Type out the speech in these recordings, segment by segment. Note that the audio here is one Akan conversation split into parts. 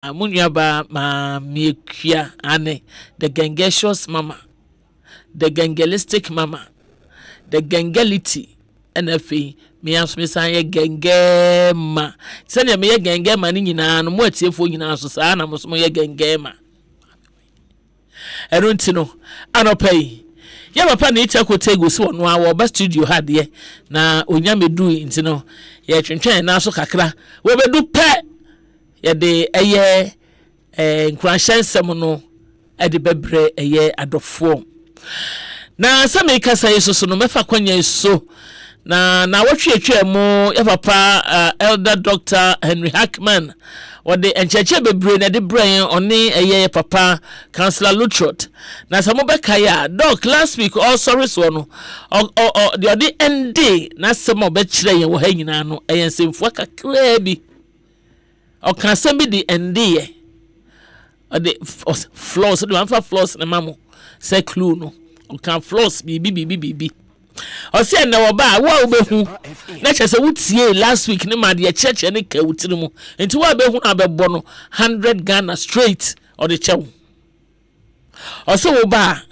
Mo nuabaa Maame Akua, aane, the gengetious mama, the gengelistic mama, the gengelity, ɛna afei me ara nso mesan yɛ gɛngɛɛma. Sɛdeɛ meyɛ gɛngɛɛma no nyinaa no, mo atiefoɔ nyinaa nso saa na mo nso moyɛ gɛngɛɛma. Ɛno nti no, anɔpa yi, yɛ papa ne Ita Kotegu sɛ ɔno ara wɔba studio ha deɛ, na ɔnya mɛdui nti no, yɛtwentwɛn yɛn nan so kakra. Wɔbɛdu pɛ, Yɛde ɛyɛ nkuranhyɛ nsɛm no de bɛbrɛ ɛyɛ adɔfoɔ. Na sɛ mekasa yi so so no, mɛfa kwanya yi so na naawɔtwe atwa mu yɛ papa uh, Elder Dr. Henry Hackman wɔde nkyerɛkyerɛ bebree na ɛde brɛ yɛn ɔne ɛyɛ yɛ papa Councillor Lutrot. Na sɛ mobɛkae a, Doc last week ɔresɔre soɔ no, deɛ ɔde ɛnde n'asɛm a ɔbɛkyerɛ yɛn wɔ ha nyinaa no, ɛyɛ nsɛmfua kakraa bi. Ɔka asɛm bi de ɛndeeɛ. Ɔde floss, ɔde mamfa floss no ma mo sɛ clue no. Ɔka floss biribi biribi biribi. Ɔsɛ ɛnɛ wɔba a wo a wobɛhu na kyerɛ sɛ wotiee last week ne ma deɛ kyerɛkyerɛ ne ka wo tiri mu. Nti wo a bɛhu no abɛbɔ no 100 Ghana straight ɔde kyɛ wo. Ɔse wo ba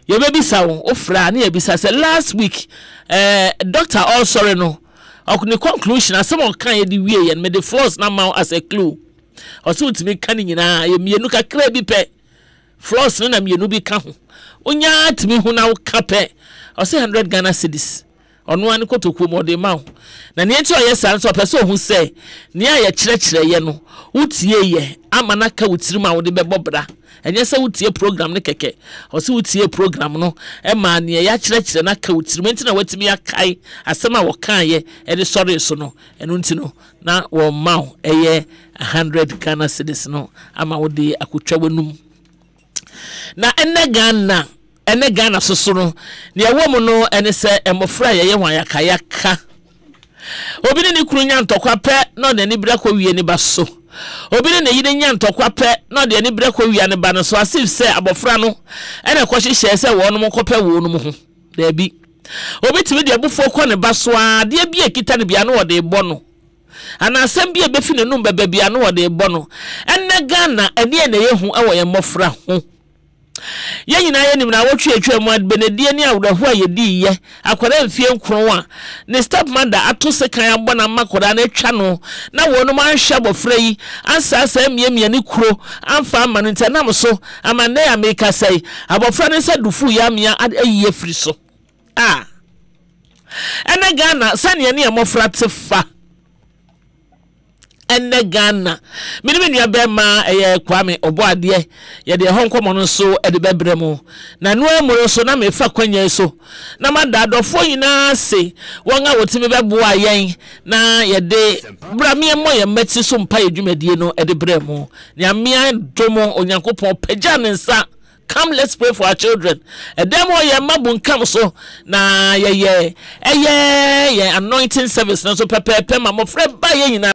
a yɛbɛbisa wo, wo frɛ a ne yɛbisa sɛ last week eh, doctor ɔresɔre no ne conclusion asɛm a ɔka yɛ de wie yɛ no mede floors na ma wo as a clue. Ɔse wotumi ka ne nyinaa yɛ mmienu kakra bi pɛ floors no na mmienu bi ka ho. Wonyaa tumi hu na woka pɛ ɔse 100 Ghana cedis. Ɔno ara ne kotokuo mu, ɔde rema wo. Na nea enti a ɔyɛ saa no sɛ ɔpɛ sɛ ɔhu sɛ nea yɛkyerɛkyerɛeɛ no, wotieeɛ ama no aka wo tirim a wode bɛbɔ bra. Ɛnyɛ sɛ wotie program no kɛkɛ. Ɔse wotiee program no maa nea yɛakyerɛkyerɛ no aka wo tirim. Enti na woatumi akae asɛm a wɔkaeɛ de sɔree so no. Ɛno nti no, na wɔma wo ɛyɛ 100 Ghana cedis no ama wode akɔtwa w'anum. Na ɛnnɛ Ghana, ɛnnɛ Ghana soso no, nea ɛwɔ mu no ɛne sɛ mmɔfra a yɛyɛ wɔn ayakayaka. Obi ne ne kunu nya ntɔkwa pɛ na ɔde anibere akɔwie ne ba so. Obi ne ne yere nya ntɔkwa pɛ na ɔde anibere akɔwia ne ba no so as if sɛ abɔfra no ɛna ɛkɔhyehyɛɛ sɛ wɔnom nkɔpɛ wɔnom ho. Daabi. Obi tumi de abufuo kɔ ne ba so ara, adeɛ bi a ɛkita no biara na ɔde rebɔ no. Anaa asɛm bi a ɛbɛfi n'anum bɛba biara na wɔde rebɔ no. Ɛnnɛ Ghana, ɛdeɛn na ɛyɛ hu wɔ yɛn mmɔfra ho? Yɛn nyinaa yɛnim naawɔtwe a atwam mu abenedie ne awerɛhoɔ a yɛdiiɛ. Akwadaa mfie nkron a ne stepmother ato sekan abɔ no ama akwadaa no atwa no na wɔnom anhwɛ abɔfra yi ansaasaa amiamia ne kuro amfa amma no nti ɛnam so ama nnɛ a merekasa yi abɔfra no nsa dufuiɛ amea ayi afiri so. A Ɛnɛ Ghana sɛnea ne yɛn mmɔfra te fa. Ɛnɛ Ghana. Me ne me nua bɛrima ɛyɛ Kwame Ɔbɔadeɛ yɛde ɛhɔ nkɔmmɔ no nso de bɛbrɛ mu. Na ɛno ara mu no nso na mefa kwanya yi so na mada adɔfoɔ nyinaa ase wɔn a wɔtumi bɛboa yɛn na yɛde bra meɛmmɔ yɛn mmati so mpaeɛ dwumadie no de brɛ mu. Nyame adom Onyankopɔn pagya ne nsa Come let's pray for our children. Ɛdan mu hɔ yɛn mma bunkam so na yɛyɛ ɛyɛ yɛn anointing service no nso pɛpɛɛpɛ ma mmɔfra ba yɛn nyinaa.